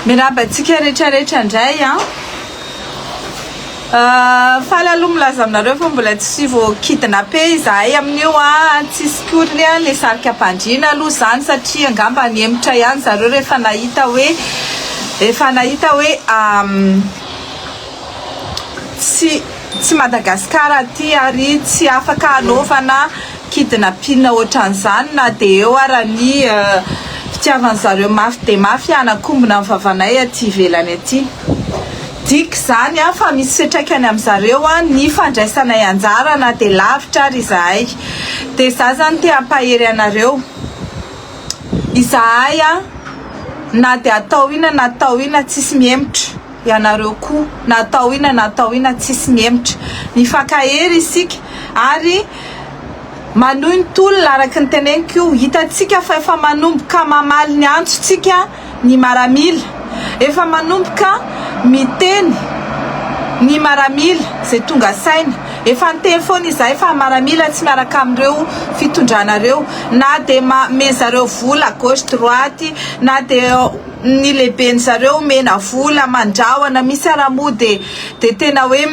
Miarahaba antsika rehetra rehetra indray an. Faly aloha milaza aminareo fa mbola tsy vao kidnappé izahay amin'io an, tsisy kory an le sarika am-pandriana aloha izany satria angamba nihemotra ihany zareo rehefa nahita hoe efa nahita hoe tsy tsy Madagascar aty ary tsy afaka hanaovana kidnapping ohatran'izany na dia eo ara ny fitiavan zareo mafy dia mafy hanakombona ny vavanay aty ivelany aty. Dika izany fa misy fiantraikany amin'zareo ny fandraisanay anjara na dia lavitra ary izahay. Dia za zany te hampahery anareo. Izahay na dia atao inona na atao inona tsisy mihemotra. Ianareo koa na atao inona na atao inona tsisy mihemotra. Mifankahery isika ary manohy ny tolona araka ny teneniko io. Hitantsika fa efa manomboka mamaly ny antsontsika ny maramila. Efa manomboka miteny ny maramila izay tonga saina. Efa niteny foana izahay fa maramila tsy miaraka amin'ireo fitondrana ireo. Na dia manome zareo vola gauche droite na dia ny lehiben zareo omena vola mandrahona misy ara moa de de tena hoe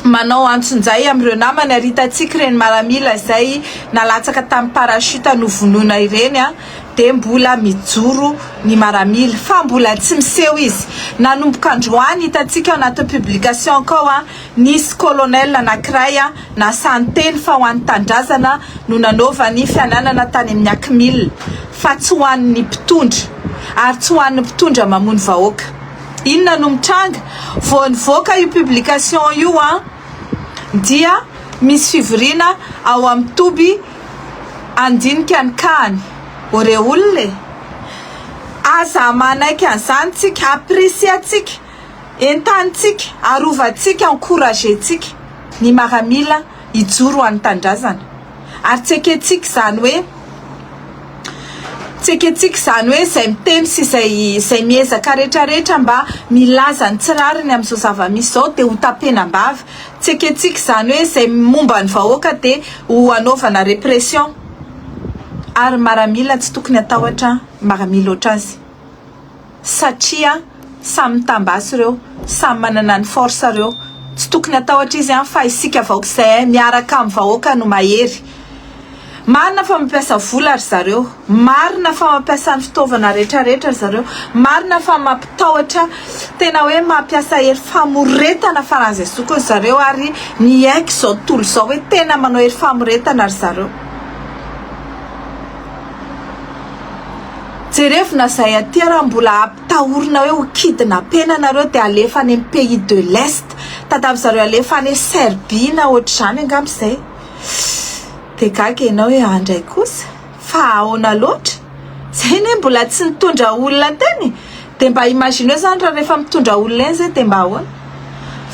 manao antsonjay amin'ireo namany ary hitantsika ireny maramila izay nalatsaka tamin'ny parachute novonoina ireny a de mbola mijoro ny maramila fa mbola tsy miseho izy nanomboka androany hitantsika ao anatin'ny publication kao a Nisy colonel anakiray nasahy niteny fa ho an'ny tanindrazana no nanaovany fiananana tany amin'ny Acmil fa tsy ho an'ny mpitondra ary tsy ho an'ny mpitondra mamono vahoaka. Inona no mitranga? Vao nivoaka io publication io dia misy fivoriana ao amin'ny toby handinika ny cas-ny. O re olona e! Aza manaiky an'izany tsika, apprécier-tsika. Entanintsika, arovantsika, encourager-tsika ny maramila hijoro ho an'ny tanindrazana. Ary tsy ekentsika izany hoe, tsy ekentsika izany hoe izay miteny sy izay izay miezaka rehetrarehetra mba milaza ny tsy rariny amin'izao zava-misy izao dia ho tapenam-bava. Tsy ekentsika izany hoe izay momba ny vahoaka dia ho anaovana répression. Ary maramila tsy tokony hatahotra maramila ohatr'azy. Satria samy mitambasy ireo, samy manana ny force ireo, tsy tokony hatahotra izy an, fa isika vahoaka izay miaraka amin'ny vahoaka no mahery. Marina fa mampiasa vola ry zareo, marina fa mampiasa ny fitaovana rehetra rehetra ry zareo, marina fa mampitahotra, tena hoe mampiasa hery famoretana faran'izay zokiny zareo ary miaiky izao tontolo izao hoe tena manao hery famoretana ry zareo. Jerevina zay aty raha mbola ampitahorina hoe ho kidnapena nareo de alefa any amin'ny pays de l'est, tadavy zareo alefa any Serbie na ohatr'izany angamba izay, de gaga ianao hoe ah ndray kosa fa ahoana loatra, zay anie mbola tsy nitondra olona teny e, de mba imagineo zany raha rehefa mitondra olona eny zay de mba ahoana,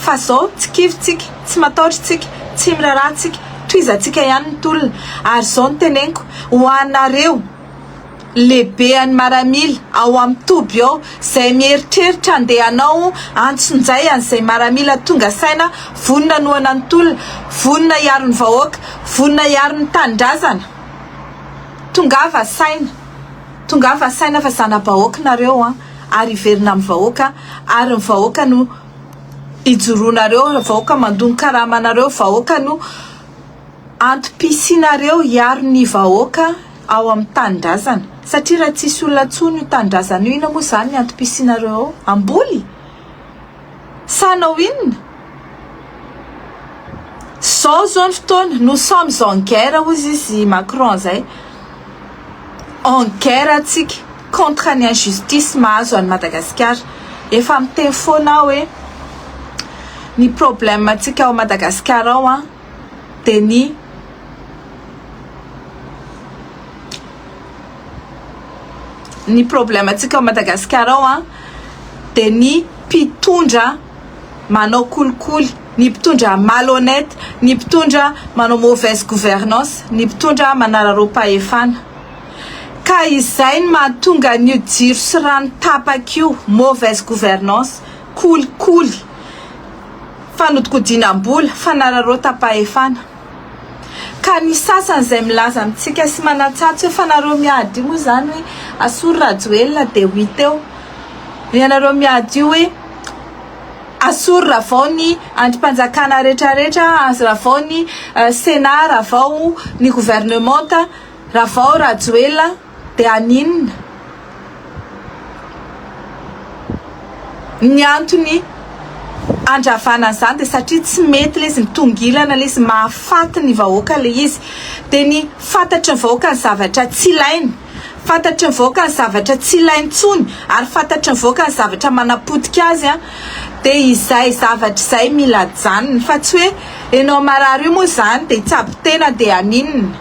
fa zao tsy kivy tsika, tsy matahotra tsika, tsy miraharaha tsika, tohizantsika ihany ny tolona, ary zao no teneniko ho anareo. lehibean'ny maramila ao amin'ny toby ao izay mieritreritra andeha hanao antsonjay an'izay maramila tonga saina vonona hanohana ny tolona, vonona hiaro ny vahoaka, vonona hiaro ny tanindrazana. Tongava saina, tongava saina fa zana-bahoaka nareo an, ary hiverina amin'ny vahoaka ary ny vahoaka no ijoroanareo, ny vahoaka mandoa ny karamanareo, vahoaka no antom-pisianareo hiaro ny vahoaka ao amin'ny tanindrazana satria raha tsisy olona intsony io tanindrazana io inona moa izany ny antom-pisianareo ao? Hamboly? Sa hanao inona? Zao zao ny fotoana, nous sommes en guerre hozy izy Macron zay, en guerre tsika contre ny injustice mahazo an'i Madagasikara, efa miteny foana aho hoe ny problème tsika ao Madagasikara ao an dia ny ny problème antsika ao Madagasikara ao an dia ny mpitondra manao kolikoly, ny mpitondra malhonnête, ny mpitondra manao mauvaise gouvernance, ny mpitondra manararaom-pahefana. Ka izay no mahatonga an'io jiro sy rano tapaka io, mauvaise gouvernance, kolikoly, fanodikodinam-bola, fanararaotam-pahefana. Ka ny sasany izay milaza amintsika sy manatsatso hoe fa nareo miady io moa izany hoe asory Rajoelina dia ho hita eo. Ianareo miady io hoe asory ravao ny andrim-panjakana retraretra, ravao ny Sénat, ravao ny gouvernementa, ravao Rajoelina dia haninona? Ny antony andravana an'izany dia satria tsy mety ilay izy, mitongilana ilay izy, mahafaty ny vahoaka ilay izy. Dia ny fantatry ny vahoaka ny zavatra tsy ilainy, fantatry ny vahoaka ny zavatra tsy ilainy intsony ary fantatry ny vahoaka ny zavatra manapotika azy dia izay zavatra izay mila ajanona fa tsy hoe ianao marary io moa izany dia hitsabo tena dia haninona.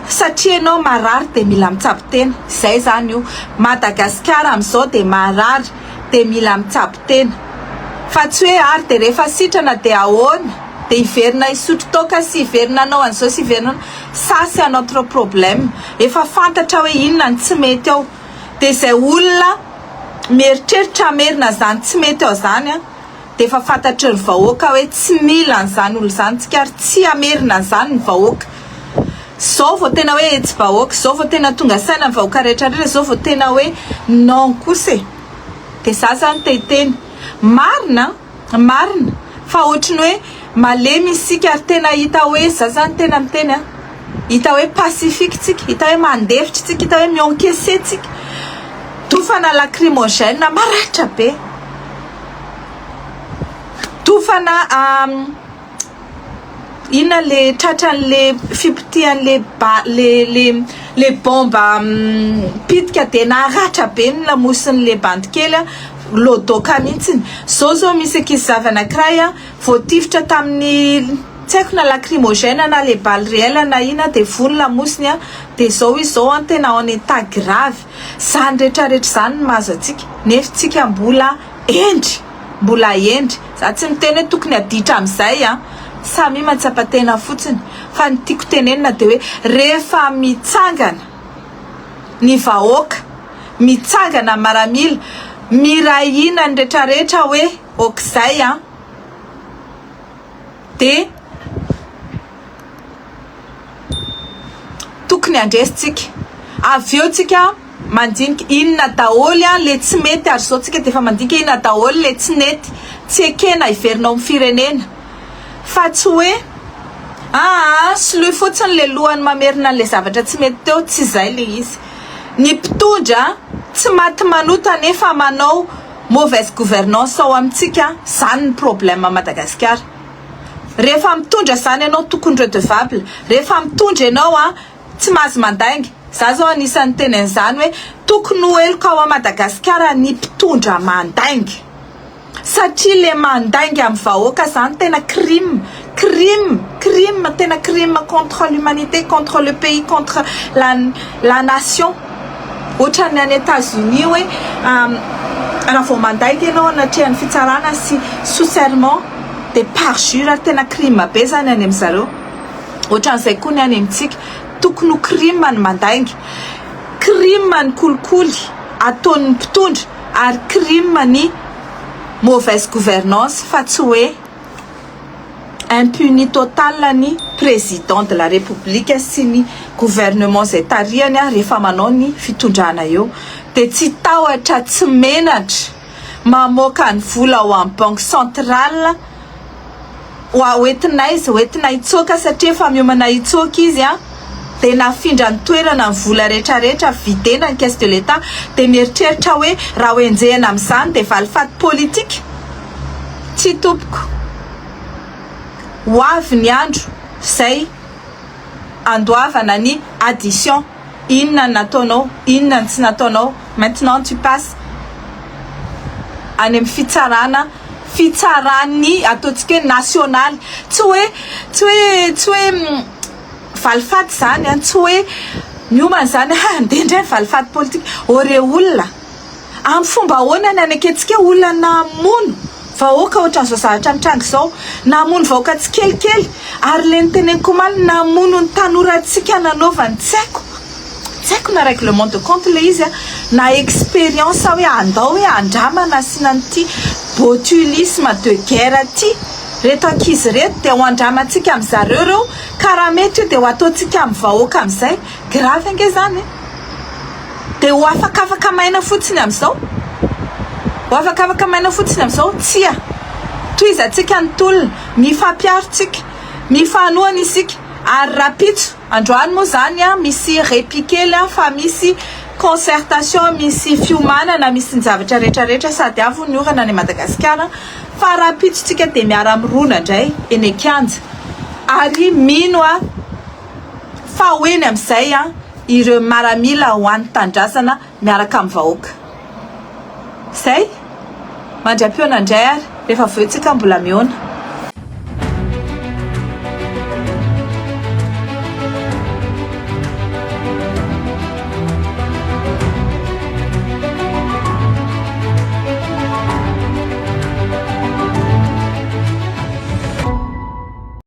Satria ianao marary dia mila mitsabo tena, izay izany io. Madagasikara amin'izao dia marary dia mila mitsabo tena. Fa tsy hoe ary dia rehefa sitrana dia ahoana? Dia hiverina hisotro toaka sy hiverina hanao an'izao sy hiverina hanao, ça c'est un autre problème. Efa fantatra hoe inona ny tsy mety ao. Dia izay olona mieritreritra hamerina an'izany tsy mety ao izany an, dia efa fantatry ny vahoaka hoe tsy mila an'izany olona izany tsika ary tsy hamerina an'izany ny vahoaka. Zao vao tena hoe hetsi-bahoaka, zao vao tena tonga saina ny vahoaka rehetra rehetra, zao vao tena hoe non kosa e. Dia za zany te hiteny, marina an, marina fa ohatry ny hoe malemy isika ary tena hita hoe, za zany tena miteny an, hita hoe pacifique tsika, hita hoe mandefitra tsika, hita hoe mi-encaisser tsika, tofana lacrymogène maratra be. Tofana inona le tratran'le fipotihan'le ba le le le bomba pitika de naratra be ny lamosin'le bandy kely a, lodoka mihitsiny. Zao zao misy ankizy zavy anakiray a voatifitra tamin'ny tsy haiko na lacrymogène na le balle réel na inona de voa ny lamosiny a de zao izy zao an tena en état grave. Zany retraretra zany no mahazo antsika nefa tsika mbola hendry, mbola hendry. Za tsy miteny hoe tokony haditra amizay an, samia mahatsapa tena fotsiny fa ny tiako tenenina de hoe rehefa mitsangana ny vahoaka, mitsangana ny maramila, miray hina ny retraretra hoe ok zay an, de tokony handresy tsika, avy eo tsika mandinika inona daholo an le tsy mety ary zao tsika de efa mandinika inona daholo le tsy nety, tsy ekena hiverina ao amin'ny firenena fa tsy hoe aa soloy fotsiny le lohany mamerina an'le zavatra tsy mety teo, tsy zay le izy, ny mpitondra tsy maty manota nefa manao mauvaise gouvernance ao amintsika, zany ny problème Madagasikara. Rehefa mitondra zany ianao tokony redevable, rehefa mitondra ianao an tsy mahazo mandainga, za zao anisan'ny niteny an'izany hoe tokony ho heloka ao Madagasikara ny mpitondra mandainga, satria le mandainga amin'ny vahoaka zany tena crime, crime, crime, tena crime contre l'humanité, contre le pays, contre la la nation. Ohatran'ny any Etats-Unis hoe raha vao mandainga ianao anatrehan'ny fitsarana sy sous serment dia parjure ary tena crime be izany any amin-dry zareo. Ohatran'izay koa ny any amintsika. Tokony ho crime ny mandainga. Crime ny kolikoly ataon'ny mpitondra ary crime ny mauvaise gouvernance fa tsy hoe Impuni total ny président de la république sy ny gouvernement izay tarihany rehefa manao ny fitondrana eo dia tsy tahotra tsy menatra mamoaka ny vola ao amin'ny banque centrale ho hoentina aiza hoentina hitsoaka satria efa miomana hitsoaka izy an dia nafindra ny toerana ny vola rehetra rehetra videna ny caisse de l'etat dia mieritreritra hoe raha ho enjehina amin'izany dia valifaty politique Tsia tompoko. Ho avy ny andro izay andoavana ny addition. Inona ny nataonao, inona ny tsy nataonao. Maintenant tu passes any amin'ny fitsarana, fitsaran'ny ataontsika hoe nasionaly. Tsy hoe, tsy hoe, tsy hoe valifaty izany an, tsy hoe miomana izany ha andeha indray ny valifaty politika. Ô re olona. Amin'ny fomba ahoana ny hanekentsika olona namono vahoaka ohatran'izao zavatra mitranga izao? Namono vahoaka tsikelikely ary le noteneniko omaly namono ny tanorantsika nanaovany tsy haiko tsy haiko na règlement de compte le izy na expérience hoe andao hoe andramana asiana an'ity botulisme de guerre ity reto ankizy reto dia ho andramantsika amin'zareo ireo ka raha mety io dia ho ataontsika amin'ny vahoaka amin'izay grave ange zany e! Dia ho afakafaka maina fotsiny amin'izao? Ho afakafaka maina fotsiny amin'izao? Tsia! Tohizantsika ny tolona, mifampiaro tsika, mifanohana isika ary rahampitso, androany moa izany misy répit kely fa misy concertation, misy fiomanana, misy ny zavatra rehetra rehetra sady avy ny orana any Madagasikara fa rahampitso tsika dia miara-mirona indray eny an-kianja ary mino aho fa ho eny amin'izay ireo maramila ho an'ny tanindrazana miaraka amin'ny vahoaka. Zay! Mandra-pihaona indray ary rehefa avy eo tsika mbola mihaona.